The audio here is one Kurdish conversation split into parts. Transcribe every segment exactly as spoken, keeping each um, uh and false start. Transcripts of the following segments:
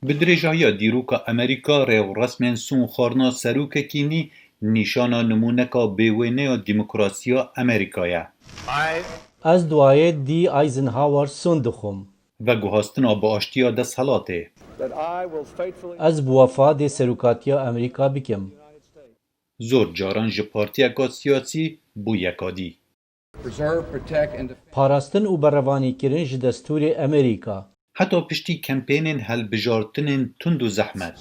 Bi dirêjahiya dîroka Amerîka, rêwresmên sûn xwarina serokekî nî nîşana nimûneka bêwêneya demokrasiya Amerîka ye. Ez duayê D. Eisenhower sûn dixwim. Veguhastina bi aştiya desthilatê. Ez bi wefa dê serokatiya Amerîka bikim. Zor caran ji partiyeka siyasî bo yeka dî. Parastin û berevanîkirin ji destûrê Amerîka. Heta piştî kempênên hilbijartinên tund û zehmet.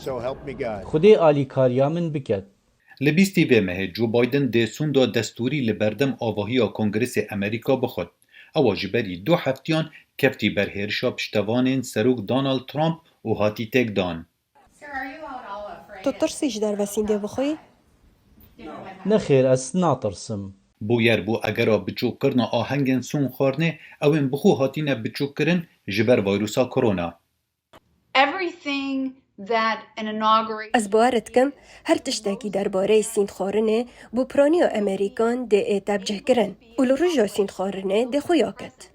Xwedê alîkariya min biket. Li bîstî vê mehê Joe Biden dê sûnda destûrî li berdem avahiya Kongresê Amerîka bixwit. Ewa ji berî du heftiyan keftî ber hêrişa piştevanên Serok Donald Trump û hatî têkdan. Tu tirsî ji derve sîndê bixwî? Nexêr, ez natirsim. Bûyer bû egera biçûkkirina ahengên sûn xwarinê, ew ên bi xwe hatine biçûkkirin ji ber vayrusa korona. Everything that an inauguration Ez bawer dikim her tiştekî derbareyê sîndxwarinê bo piraniya Amerîkan dê ê tebcihkirin û li roja sîndxwarinê dê xuya ket.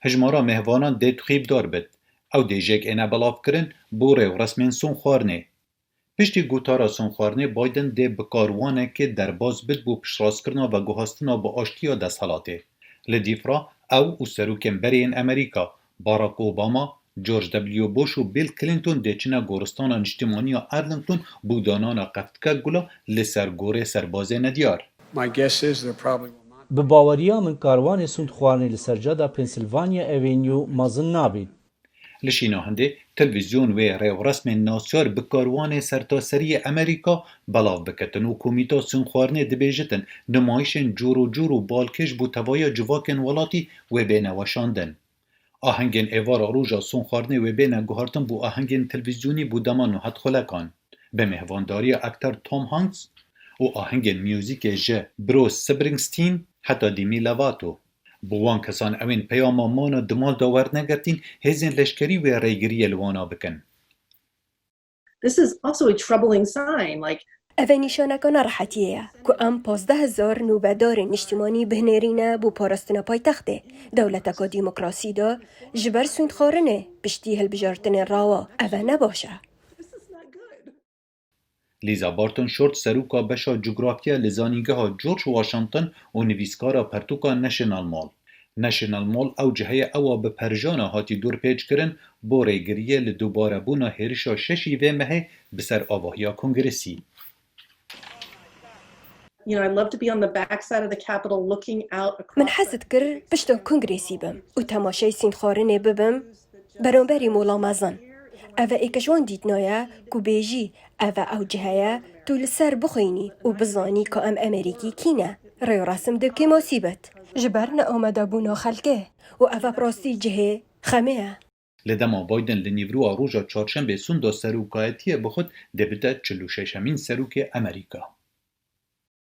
Hijmara mêhvanan dê tuxîbdar bit. Ew dê jêk êne belavkirin bo rêwresmên sûn xwarinê. Piştî gotara sûn xwarinê Biden dê bi karwanekê derbas bit bo piştrastkirina veguhastina bi aştiya desthilatê. Li dîf re ew û serokên berê yên Amerîka, Barack Obama, George W. Bush û Bill Clinton dê çine goristana niştimanî ya Arlington bo danana qeftika gula li ser gorê serbazê nediyar. Bi baweriya min karwanê sûndxwarinê li ser cada Pennsylvania Avenue mezin nabît. Li Şîna hindê televîzyon wê rêwresmên nasyar bi karwanê sertaserî yê Amerîka belav biketin û komîta sûnxwarinê dibêjitin nimayişên cûr û cûr û balkêş bo tevaya civakên welatî wê bêne weşandin. Ahengên êvara roja sûnxwarinê wê bêne guhartin bo ahengên televîzyonî bo dema nuhet xulekan, bi mêhvandariya aktor Tom Hanks û ahengên muzîkê ji Bruce Springsteen heta Demi Lovato. Bo wan kesan ewên peyama mana di mal de wernegirtîn, hêzên leşkerî wê rêgiriyê li wana bikin. This is also a troubling sign. Like, Ev e nîşaneka nerehetiyê ye ku em pazdeh hezar nûbedarên niştimanî bihinêrîne bo parastina paytextê. Dewleteka demokrasî de ji ber sûndxwarinê piştî hilbijartinên rawa ev e ne baş e. Lisa Barton Short seroka beşa cografya li Zanîngeha George Washington û nivîskara pertûka National Mall. National Mall ew ciheye ewa bi perjana hatî dorpêçkirin bo rêgiriyê li dubarebûna hêrişa şeşî vê mehê bi ser avahiya Kongresî. You know, I love to be on the backside of the Capitol looking out Min across hez dikir pişta Kongresî bim û temaşeyê sîndxwarinê bibim beramberî mola mezin. Ev e êk ji wan dîtina ye ku bêjî ev e ew cih e ye tu li ser bixwînî û bizanî ka em Amerîkî kî ne. Rêwresim dê kêmasî bit ji ber neamadebûna xelkê û ev e bi rastî cihê xemê ye. Li dema Biden li nîvroa roja çarşembê sûnda serokayetiyê bixwit, dê bide çil û şeşemîn serokê Amerîka.